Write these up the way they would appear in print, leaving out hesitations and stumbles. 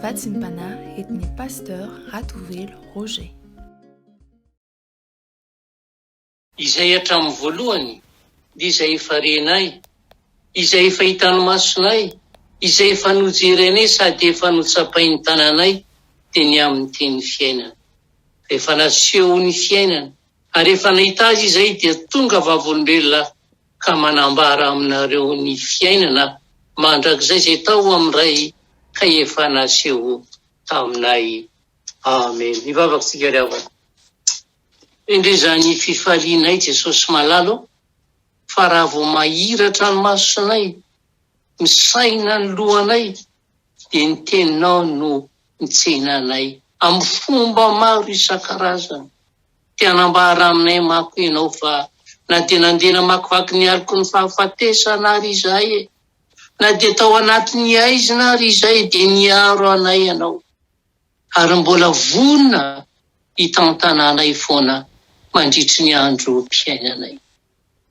Vatsim-panahy entin'ny Pasteur Ratovelo Roger. Izay hatramin'ny voalohany, dia izay efa renay, izay efa hitan'ny masonay, izay efa nojerenay sady efa notsapain'ny tananay, dia ny amin'ny teny fiainana. Rehefa naseho ny fiainana, ary efa nahita azy izahay, dia tonga vavolombelona ka manambara aminareo ny fiainana mandrakizay izay tao amin'ny Ray ka efa naseho taminay. Amen. Hivavaka isika ry havana. Endrey izany fifalianay Jesosy malala ô, fa raha vao mahiratra ny masonay, misaina ny lohanay, dia ny teninao no mitsena anay amin'ny fomba maro isan-karazany. Te hanambara aminay manko ianao fa na dia nandeha namakivaky ny aloky ny fahafatesana ary izahay e, na dia tao anatin'ny haizina ary izahay dia niaro anay ianao. Ary mbola vonona hitantana anay foana mandritry ny androm-piainanay.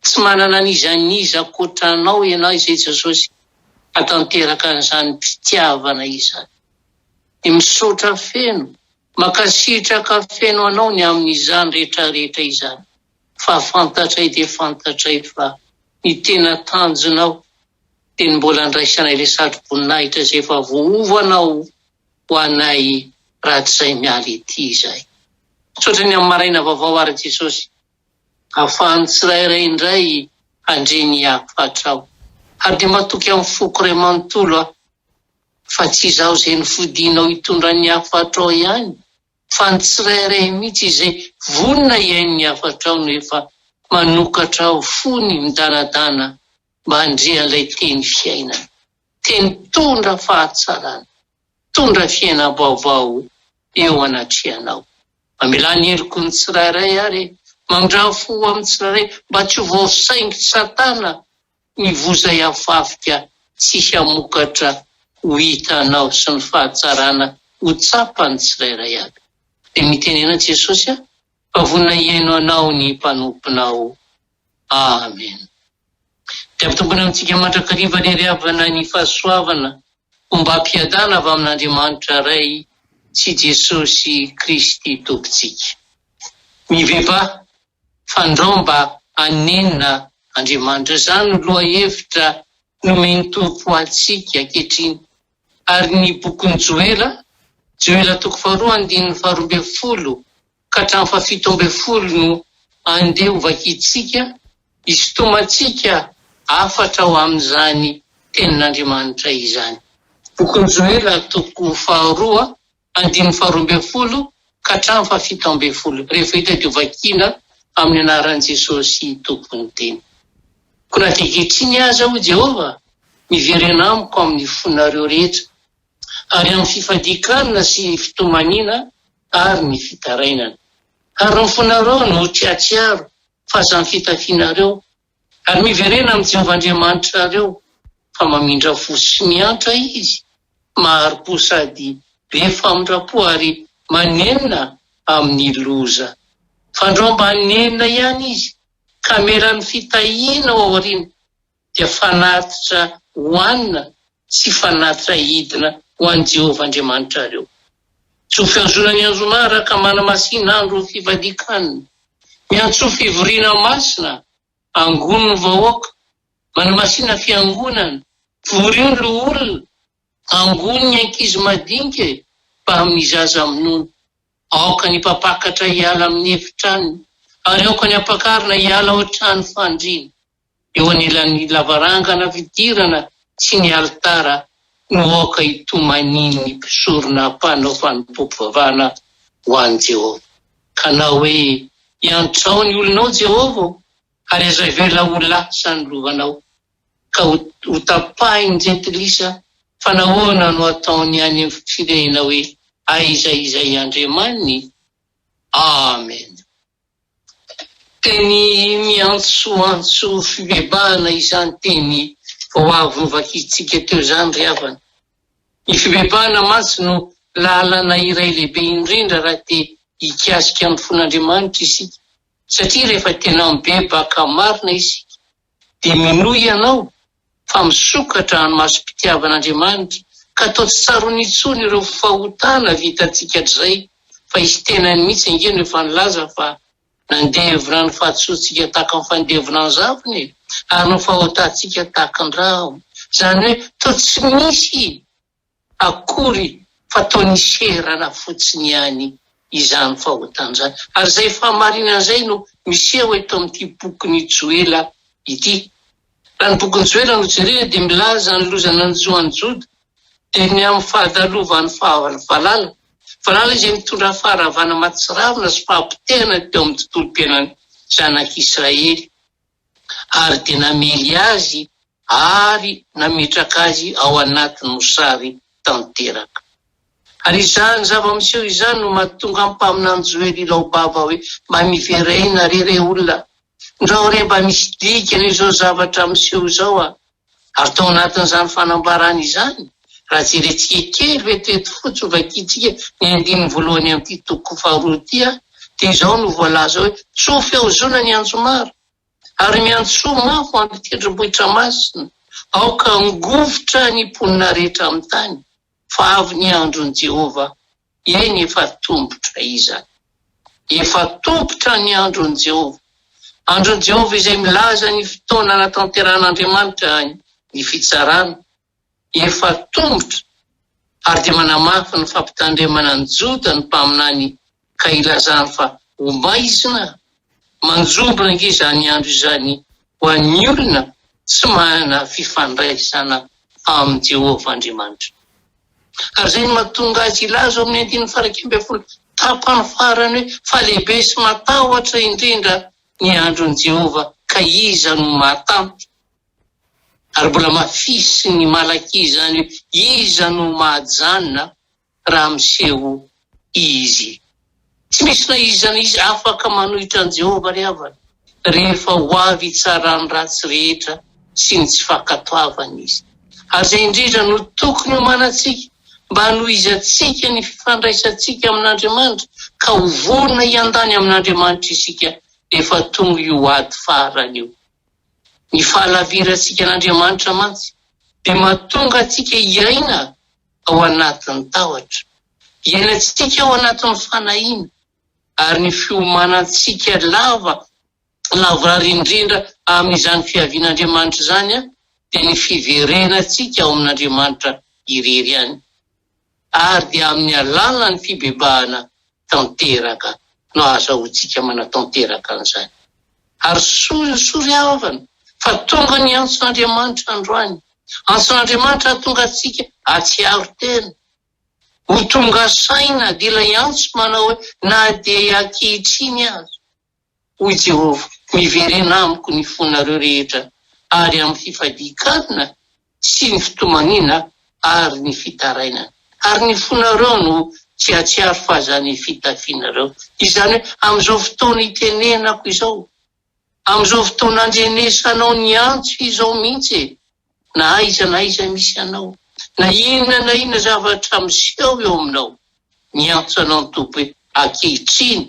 Tsy manana an'iza n'iza ankoatra Anao ianao izay Jesosy hatanteraka an'izany fitiavana izany. Dia misaotra feno, mankasitraka feno Anao ny amin'izany rehetra rehetra izany fa fantatray dia fantatray fa ny tena tanjonao dia ny mbola andraisanay ilay satro-boninahitra izay efa voaovanao ho anay raha tsy izay miala ety izay. Misaotra ny amin'ny maraina vaovao ary Jesosy. Ahafahan'ny tsirairay indray handre ny hafatrao. Ary dia matoky amin'ny foko iray manontolo aho fa tsy izaho izay nofidinao hitondra ny hafatrao ihany fa ny tsirairay mihitsy izay vonona hihaino ny hafatrao no efa manokatra fony midanadana mba handre an'ilay teny fiainana, teny mitondra fahatsarana, mitondra fiainam-baovao eo anatrehanao. Mamelà ny heloky ny tsirairay ary e! Mamindrà fo amin'ny tsirairay mba tsy ho voasaingotr'i Satana ny voa izay hafafika tsy hamokatra ho hitanao sy ny fahatsarana ho tsapan'ny tsirairay avy. Dia mitenena Jesosy a! Fa vonona hihaino anao ny mpanomponao. Amen. Dia ampitombina amintsika mandrakariva anie ry havana ny fahasoavana ombam-piadana avy amin'Andriamanitra Ray sy Jesosy Kristy Tompontsika. Mibebaha fandrao mba hanenina Andriamanitra. Izany no lohahevitra nomen'ny Tompo antsika ankehitriny. Ary ny bokin'i Joela, Joela toko faharoa andininy faharoa ka hatramin'ny fahafito ambin'ny folo no andeha ho vakintsika hisintomantsika hafatra ao amin'izany tenin'Andriamanitra izany. Bokin'i Joela toko faharoa andininy faharoa ambin'ny folo ka hatramin'ny fahafito ambin'ny folo. Rehefa hita dia ho vakiana amin'ny anaran'i Jesosy Tompon'ny teny. Koa na dia ankehitriny aza, hoy Jehovah, miverena amiko amin'ny fonareo rehetra, ary amin'ny fifadian-kanina sy fitomaniana ary ny fitarainana. Ary ny fonareo no tsy hahatsiaro fa aza ny fitafianareo, ary miverena amin'i Jehovah Andriamanitrareo, fa mamindra fo sy miantra Izy, mahari-po sady be famindram-po ary manenina amin'ny loza. Fandrao mba hanenina ihany Izy, ka hamela ny fitahiana ao aoriana. dia fanatitra hohanina sy fanatitra hidina ho an'i Jehovah Andriamanitrareo. Tsy ho fihazonana ny anjomara ka manamasina andro fifadian-kanina. Miantsoa fivoriana masina, angony ny vahoaka, manamasina fiangonana, vorio ny loholona, angony ny ankizy madinika e, mbamin'ny zaza minono. Aoka ny mpampakatra hiala amin'ny efitranony, ary aoka ny ampakarina hiala ao an-trano fandriana. Eo anilan'ny lavarangana fidirana sy ny alitara no aoka hitomanian'ny mpisorona mpanao fanompoam-pivavahana ho an'i Jehovah. Hanao hoe, Iantrao ny olonao, Jehovah ô, ary aza avela ho lasa ny lovanao, ka hotapahin'ny jentilisa, fa nahoana no ataony any amin'ny firenena hoe, Aiza izay Andriamaniny? Amena. Teny miantsoantso fibebahana izany teny vao avy novakintsika teo izany ry havana. Ny fibebahana mantsy no lalana iray lehibe indrindra raha te hikasika ny fon'Andriamanitra isika, satria rehefa tena mibebaka marina isika dia minoa ianao fa misokatra ny masom-pitiavan'Andriamanitra. Ka toa tsy tsaroany intsony ireo fahotana vitantsika hatrizay, fa izy tenany mihitsy ange no efa nilaza fa nandevona ny fahadisoantsika tahaka ny fandevona ny zavona e, ary ny fahotantsika tahaka ny rahona. Izany hoe toa tsy misy akory fa toa niserana fotsiny ihany izany fahotana izany. Ary izay fahamarinana izay no miseho eto amin'ity bokin'i Joela ity. Raha ny bokin'i Joela no jerena dia milaza ny loza nanjo an'i Joda, dia ny amin'ny fahadalovan'ny fahavalala, valala izay nitondra faharavana mahatsiravina sy fahapotehana teo amin'ny tontolom-piainan'ny zanak'Israely, ary dia namely azy ary nametraka azy ao anatin'ny mosary tanteraka. Ary izany zava-miseho izany no mahatonga ny mpaminany Joela hilaobava hoe, Mba miverena re rey olona, ndrao re mba misy dikany izao zavatra miseho izao a! Ary tao anatin'izany fanambarana izany, raha jerentsika kely vetivety fotsiny hovakintsika ny andininy voalohany amin'ity toko faharoa ity a, dia izao no voalaza hoe, Tsofy haozona ny anjomara, ary miantsoa mafy ho an'ny tendrombohitra masina, aoka hangovitra ny mponina rehetra amin'ny tany, fa avy ny andron'i Jehovah, eny, efa tombotra izany. Efa tompotra ny andron'i Jehovah. Andron'i Jehovah izay milaza ny fotoana anatanterahan'Andriamanitra ny fitsarana. Efa tombotra, ary dia manamafy ny fampitandremana an'i Joda ny mpaminany ka ilazany fa ho maizina, manjombona ange izany andro izany ho an'ny olona tsy manana fifandraisana amin'i Jehovah Andriamanitra. Ary izay no mahatonga azy hilaza ao amin'ny andininy faha-11 tapany farany hoe, Fa lehibe sy matahotra indrindra ny andron'i Jehovah, ka iza no mahatanty? Ary mbola mafisin'i Malakia izany hoe, Iza no mahajanona raha miseho izy? Tsy misy na iza na iza afaka manohitra an'i Jehovah ry havana, rehefa ho avy hitsara ny ratsy rehetra sy ny tsy fankatoavana izy. Ary izay indrindra no tokony hiomanantsika mba hanohizantsika ny fifandraisantsika amin'Andriamanitra, ka ho vonona hiandany amin'Andriamanitra isika rehefa tonga io ady farany io. Ny fahalavirantsika an'Andriamanitra mantsy dia mahatonga antsika hiaina ao anatin'ny tahotra, hiainantsika ao anatin'ny fanahiana, ary ny fiomanantsika lava lavorary indrindra amin'izany fiavian'Andriamanitra izany dia ny fiverenantsika ao amin'Andriamanitra irery ihany. ary dia amin'ny alalan'ny fibebahana tanteraka no ahazahoantsika manatanteraka an'izany. Ary soa soa ry havana fa tonga ny antson'Andriamanitra androany. Antson'Andriamanitra hahatonga antsika hahatsiaro tena, ho tonga saina dia ilay antso manao hoe na dia ankehitriny aza. Hoy Jehovah, Miverena amiko ny fonareo rehetra, ary amin'ny fifadian-kanina sy ny fitomaniana ary ny fitarainana. Ary ny fonareo no tsy hahatsiaro fahazan'ny fitafianareo. Izany hoe, amin'izao fotoana itenenako izao, amin'izao fotoana andrenesanao ny antso izao mihitsy e, na aiza na aiza misy anao, na inona na inona zavatra miseho eo aminao, miantso anao ny Tompo hoe, Ankehitriny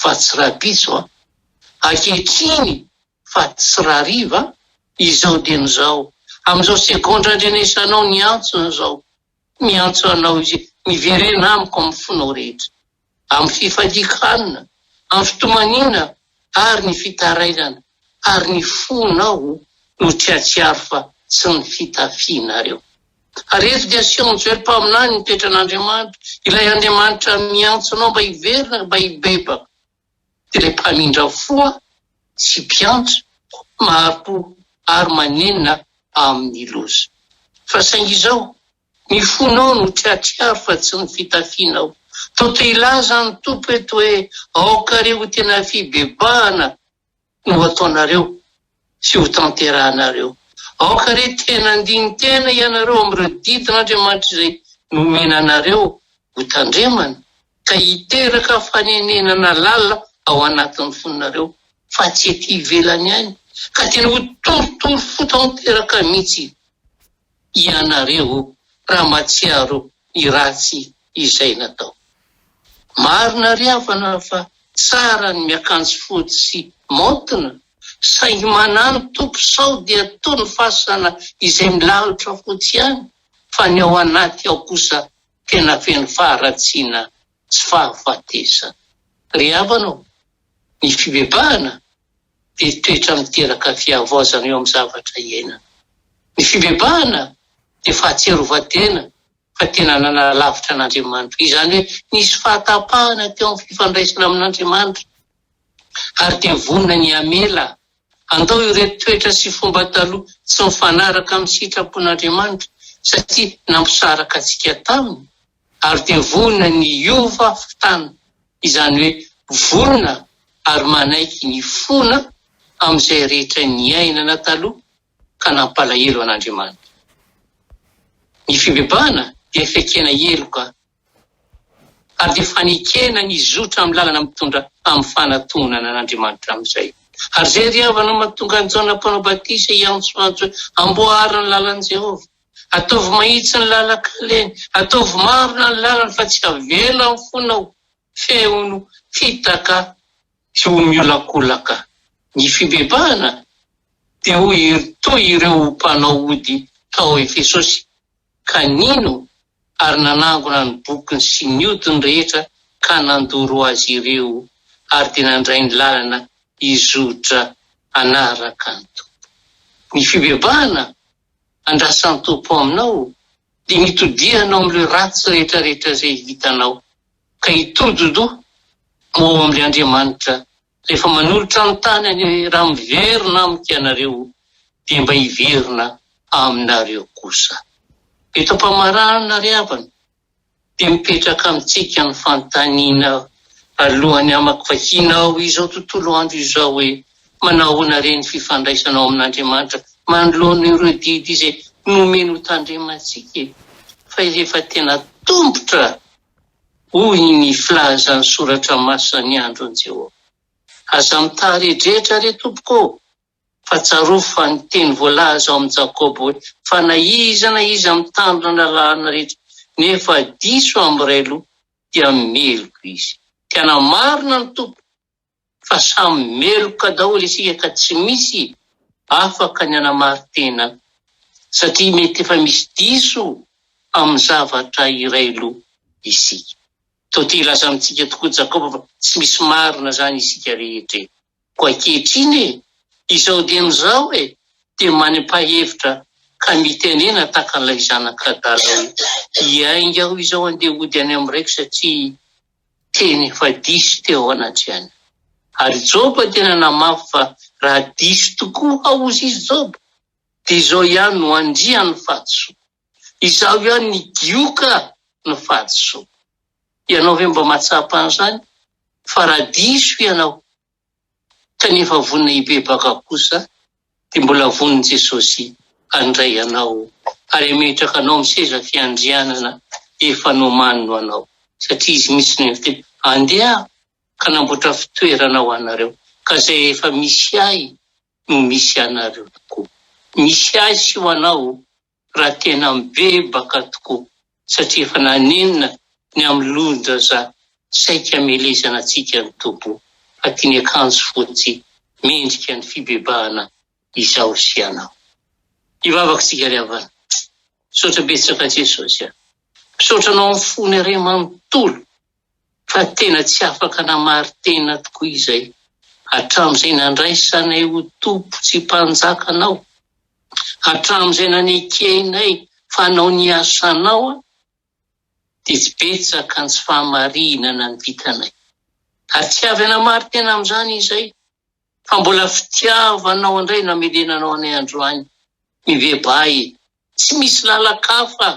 fa tsy rahampitso an! Ankehitriny fa tsy rahariva an! Izao dieny izao, amin'izao segondra andrenesanao ny antsony izao, miantso anao Izy, miverena amiko amin'ny fonao rehetra, amin'ny fifalian-kanina, amin'ny fitomaniana ary ny fitarainana, ary ny fonao no tsy hahatsiaro fa tsy ny fitafianareo. Ary eto dia asehon'i Joely mpaminany ny toetran'Andriamanitra, ilay Andriamanitra miantso anao mba hiverina, mba hibebaka, dia ilay mpamindra fo sy mpiantra, mahari-po ary manenina amin'ny loza. Fa saingy izao, ny fonao no tsy hahatsiaro fa tsy ny fitafianao. Toa te hilaza ny Tompo eto hoe, aoka re ho tena fibebahana no ataonareo sy ho tanterahanareo. Aoka re tena handini-tena ianareo amin'ireo didin'Andriamanitra izay nomena anareo ho tandremana, ka hiteraka fanenenana lalina ao anatin'ny fonareo, fa tsy ety ivelany ihany, ka tena ho torotoro fo tanteraka mihitsy ianareo raha mahatsiaro ny ratsy izay natao. Marina ry havana fa tsara ny miakanjo fotsy sy maontina saingy manahy ny Tompo sao dia toa ny fasana izay milalotra fotsy ihany. fa ny ao anaty ao kosa tena feno faharatsiana sy fahafatesana. Ry havana ô, ny fibebahana dia toetra miteraka fihavaozana eo amin'ny zavatra iainana. Ny fibebahana dia fahatsiarovan-tena fa tena nanalavitra an'Andriamanitra. Izany hoe nisy fahatapahana teo amin'ny fifandraisana amin'Andriamanitra ary dia vonona ny hamela handao ireo toetra sy fomba taloha tsy mifanaraka amin'ny sitrapon'Andriamanitra satria nampisaraka antsika taminy ary dia vonona ny hiova fitana, izany hoe vonona ary manaiky ny hifona amin'izay rehetra niainana taloha ka nampalahelo an'Andriamanitra. Ny fibebahana dia fiaikena heloka ary dia fanekena ny hizotra amin'ny lalana mitondra amin'ny fanatonana an'Andriamanitra amin'izay. Ary izay ry havana no mahatonga an'i Jaona Mpanao Batisa hiantsoantso hoe, Amboary ny lalan'i Jehovah! Ataovy mahitsy ny lalan-kaleny, ataovy marina ny lalany fa tsy avela ny fonao feono fitaka sy ho miolakolaka. Ny fibebahana dia ho toy ireo mpanao ody tao Efesosy ka nino ary nanangona ny bokiny sy ny odiny rehetra ka nandoro azy ireo ary dia nandray ny lalana hizotra hanaraka ny Tompo. Ny fibebahana andrasan'ny Tompo aminao dia mitodiha anao amin'ireo ratsy rehetra rehetra izay vitanao ka hitodi-doha ho ao amin'ilay Andriamanitra rehefa manolotra ny tanany hoe raha miverina amiko ianareo dia mba hiverina aminareo kosa. Eto am-pamaranana ry havana dia mipetraka amintsika ny fanontaniana alohan'ny hamakivakianao izao tontolo andro izao hoe manahoana re ny fifandraisanao amin'Andriamanitra manoloana ireo didy izay nomeny ho tandremantsika e? Fa efa tena tompotra hoy ny filazan'ny Soratra Masina ny andron'i Jehovah. Aza mitaredretra re tompoko ô! Fa tsarovy fa ny teny voalaza ao amin'i Jakoba hoe, Fa na iza na iza mitandrina ny lalàna rehetra, nefa diso amin'ny iray loha, dia meloka izy. Tena marina ny Tompo, fa samy meloka daholo isika ka tsy misy afaka ny hanamari-tena, satria mety efa misy diso amin'ny zavatra iray loha isika. Toa te hilaza amintsika tokoa Jakoba fa tsy misy marina izany isika rehetra e! Koa ankehitriny e, izao dieny izao e, dia manipahevitra ka mitenena tahaka an'ilay zanak'adala hoe, hiainga aho izao andeha hody any amin'ny raiko satria teny efa diso teo anatrehany. Ary Joba dia nanamafy fa raha diso tokoa aho hozy izy Joba, dia izao ihany no andrian'ny fahadisoako. Izaho ihany nigioka ny fahadisoako. Ianao ve mba mahatsapa an'izany? Fa raha diso ianao kanefa vonona hibebaka kosa dia mbola vonin'i Jesosy handray anao ary hametraka anao amin'ny seza fiandrianana efa nomaniny ho anao satria Izy mihitsy no niteny, Andeha aho ka namboatra fitoerana ho anareo ka izay efa misy ahy no misy anareo tokoa. Misy ahy sy ho anao raha tena mibebaka tokoa satria efa nanenina ny amin'ny loza saika hamelezana antsika ny Tompo fa tiany akanjo fotsy mendrika ny fibebahana izaho sy ianao. Hivavaka isika ry havana. Misaotra betsaka Jesosy a. Misaotra anao amin'ny fony iray manontolo fa tena tsy afaka namari-tena tokoa izay hatramin'izay nandraisanay ho Tompo sy Mpanjakanao, hatramin'izay nanekenay fa hanao ny asanao dia tsy betsaka ny tsy fahamarinana ny vitanay. Ary tsy avy hanamari-tena amin'izany izay fa mbola fitiavanao indray no hamerenanao anay androany. Mibebaha e! Tsy misy lalan-kafa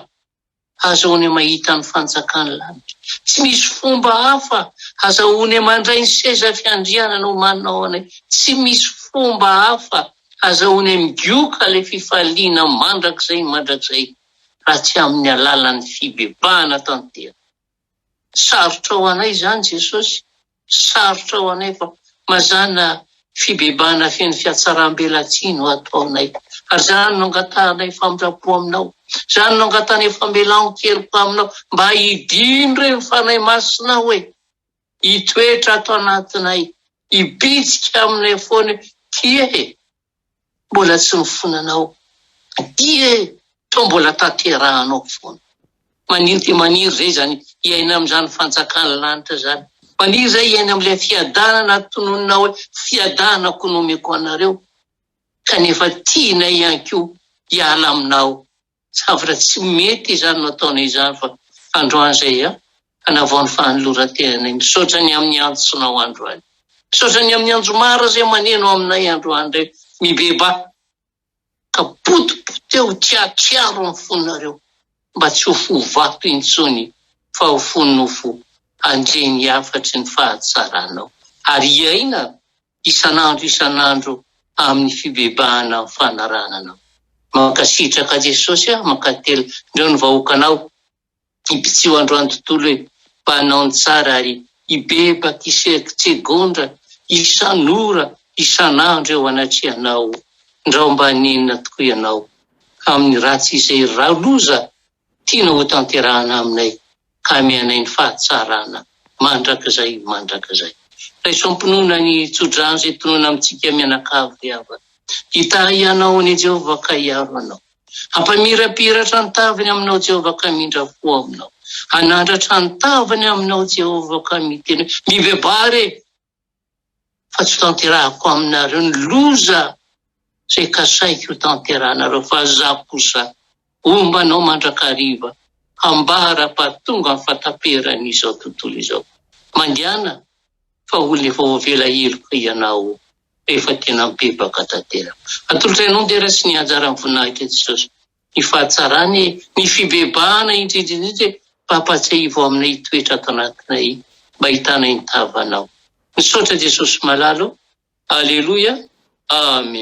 hazahoany mahita ny fanjakan'ny lanitra. Tsy misy fomba hafa hazahoany mandray ny seza fiandrianana omanina ho anay. Tsy misy fomba hafa hazahoany migoka ilay fifaliana mandrakizay mandrakizay raha tsy amin'ny alalan'ny fibebahana tanteraka. Sarotra ho anay izany Jesosy, sarotra ho anay fa mazàna fibebahana feno fihatsaram-belatsihy no ataonay. Ary izany no angatahanay famindram-po aminao, izany no angatahanay famelan-keloka aminao, mba hidino re ny Fanahy Masinao e, hitoetra ato anatinay, hibitsika aminay foana hoe, Tia e, mbola tsy mifona anao, tia e, Fa mbola tanterahanao foana. Maniry dia maniry izay izany hiaina amin'izany fanjakan'ny lanitra izany. Maniry izay hiaina amin'ilay fiadanana tononina hoe fiadanako no omeko anareo. Kanefa tianay ihany koa hiala aminao. Zavatra tsy mety izany no ataonay izany fa androany izay a, hanavao ny fanoloran-tenanay. Misaotra ny amin'ny antsonao androany. Misaotra ny amin'ny anjomara izay maneno aminay androany indray. Mibebaha. Ka potipoteho tiatiaro ny fonareo mba tsy ho fo vato intsony fa ho fo nofo handre ny hafatry ny fahatsaranao ary hiaina isan'andro isan'andro amin'ny fibebahana amin'ny fanarahana anao. Mankasitraka Jesosy a, mankatelina indreo ny vahoakanao. Ibitsio androany tontolo e, mba hanao ny tsara ary hibebaka isan-tsegondra, isan'ora, isan'andro eo anatrehanao. Ndrao mba hanenina tokoa ianao amin'ny ratsy izay loza tianao hotanterahana aminay ka hameanay ny fahatsarana mandrakizay mandrakizay. Raiso am-pinoana ny tsodrano izay tononina amintsika mianakavy ry havana. Hitahy anao anie Jehovah ka hiaro anao. Hampamirapiratra ny tavany aminao Jehovah ka hamindra fo aminao. Hanandratra ny tavany aminao Jehovah ka miteny hoe, Mibebaha re, fa tsy hotanterahako aminareo ny loza izay kasaiko hotanterahanareo, fa Izaho kosa homba anao mandrakariva, hambara-pahatonga ny fahataperan'izao tontolo izao. Mandehana, fa olona efa voavela heloka ianao. rehefa tena mibebaka tanteraka. Atolotra anao ny dera sy ny anjaran'ny voninahitra Jesosy. Ny fahatsarana e, ny fibebahana indrindra indrindra e, mba ampatsiahivo aminay hitoetra ato anatinay mba hitanay ny tavanao. Misaotra Jesosy malala o. Aleloia. Amen.